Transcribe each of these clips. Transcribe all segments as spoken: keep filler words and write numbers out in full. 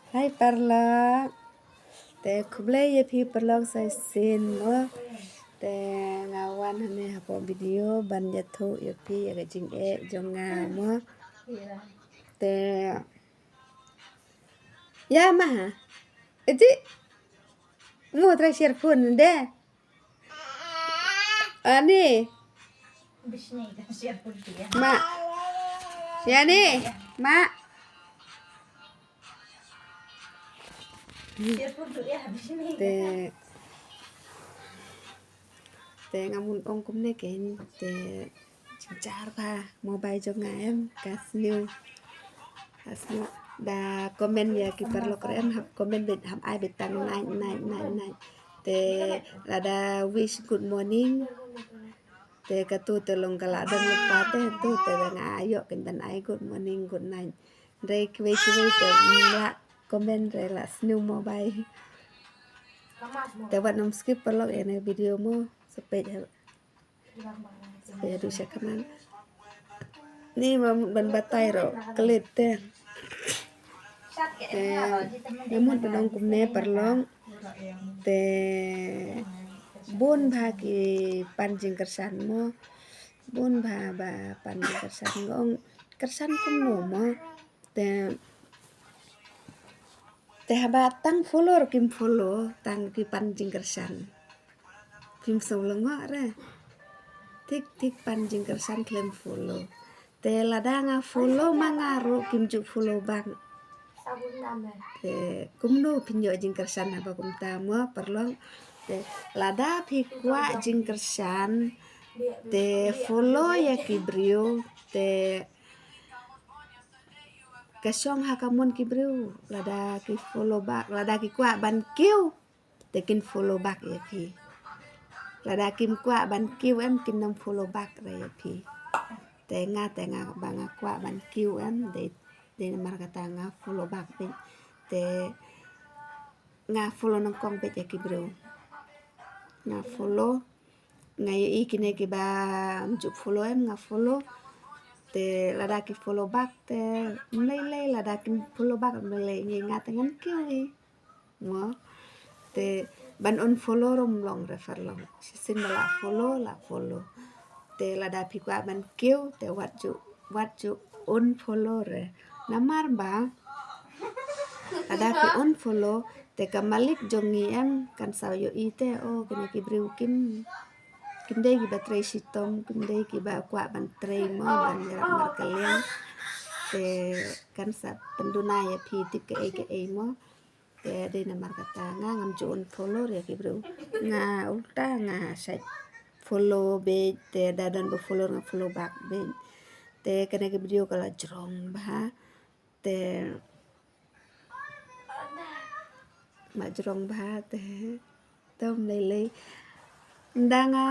Hai paralok. Te khublei ïa phi paralok sa shisien mo. Te nga wan hangne hapoh video ban ïathuh ïa phi ïa ka jingeh jong nga mo. Te ïa ma ha. Eti. Mo trai share phone de. Ani. Ma. Siani. Ma. Te. Te nga mut ong kumne kein te. Jynjar bha mobile jong nga em ka sniew. Ka sniew da comment ïa ki paralok re em hap comment beit hap ai beit tang nine nine nine nine. Te lada wish good morning. Te katu te long ka la don lypa te tu te da nga ïoh kin ban ai good morning good night. Hynrei kiwei kiwei te ym lah comment re la sniew mobile. Te wat nym skip paralok ïa ne video mo. Sa peit ha Sa peit haduh sha khmat. Ni ma mut ban batai ruh klet te. Te nga mut ban ong kumne paralok. Te bun bha ki pan jingkyrshan mo. Bun bha ba pan jingkyrshan nga ong kyrshan kumno mo. Te Te haba tang follow ruh kim follow tang ki pan jingkyrshan. Kim sngewlyngngoh re. Thik thik pan jingkyrshan khlem follow. Te lada nga follow ma nga ruh kim ju follow back. Te kumno phin ïoh jingkyrshan haba kumta mo paralok. Te lada phi kwah jingkyrshan te follow ïa ki briew te ka shong ha ka mon ki briew lada ki follow back lada ki kwah ban kiew te kin follow back ïa phi. Lada kim kwah ban kiew em kin nym follow back re ïa phi. Te nga te nga ba nga kwah ban kiew em dei dei namar kata nga follow back beit te nga follow nyngkong beit ïa ki briew. Nga follow nga ïohi kine kiba ym ju follow em nga follow. Te lada ki follow back te ym lei lei lada kim follow back ym lei lei ngi nga te ngan kiew hi. Mo te ban unfollow ruh ym long re paralok. Shisien ba la follow la follow. Te lada phi kwah ban kiew te wat ju wat ju unfollow re. Namar ba lada phi unfollow te ka malik jong ngi em kan sa ïohi te o kine ki briew kim kim dei kiba trei shitom kim dei kiba kwah ban trei mo ban ïarap markylliang. Te kan sa pynduna ïa phi tip kaei kaei mo. Te dei namar kata nga ngam ju unfollow ïa ki briew. Nga ulta nga shait follow beit te da don ba follow nga follow back beit. Te kane ka video ka la jrong bha. Te ma jrong bha te. Te ym lei lei. Nda nga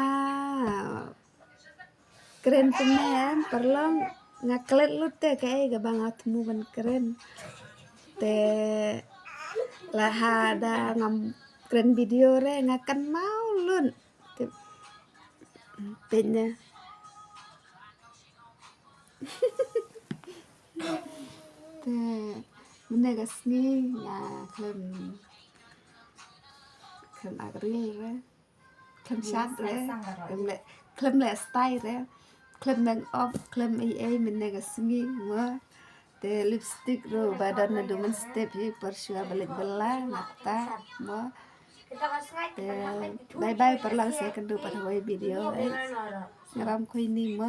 kren kumne em paralok nga klet lut te kaei kaba nga thmu ban kren. Te la haba ngam kren video re nga kynmaw lut. Te peit ne. Te mynne ka sngi nga khlem khlem ak reel re. Khlem shad re. Khlem leh khlem leh style re. Khlem make up khlem ei ei mynne ka sngi mo. Te lipstick ruh ba don naduh mynstep hi por shuwa ba leit bylla ngata mo. Te bye bye paralok sa ïakynduh pat ha kawei video eh. Ngi ram khuini mo.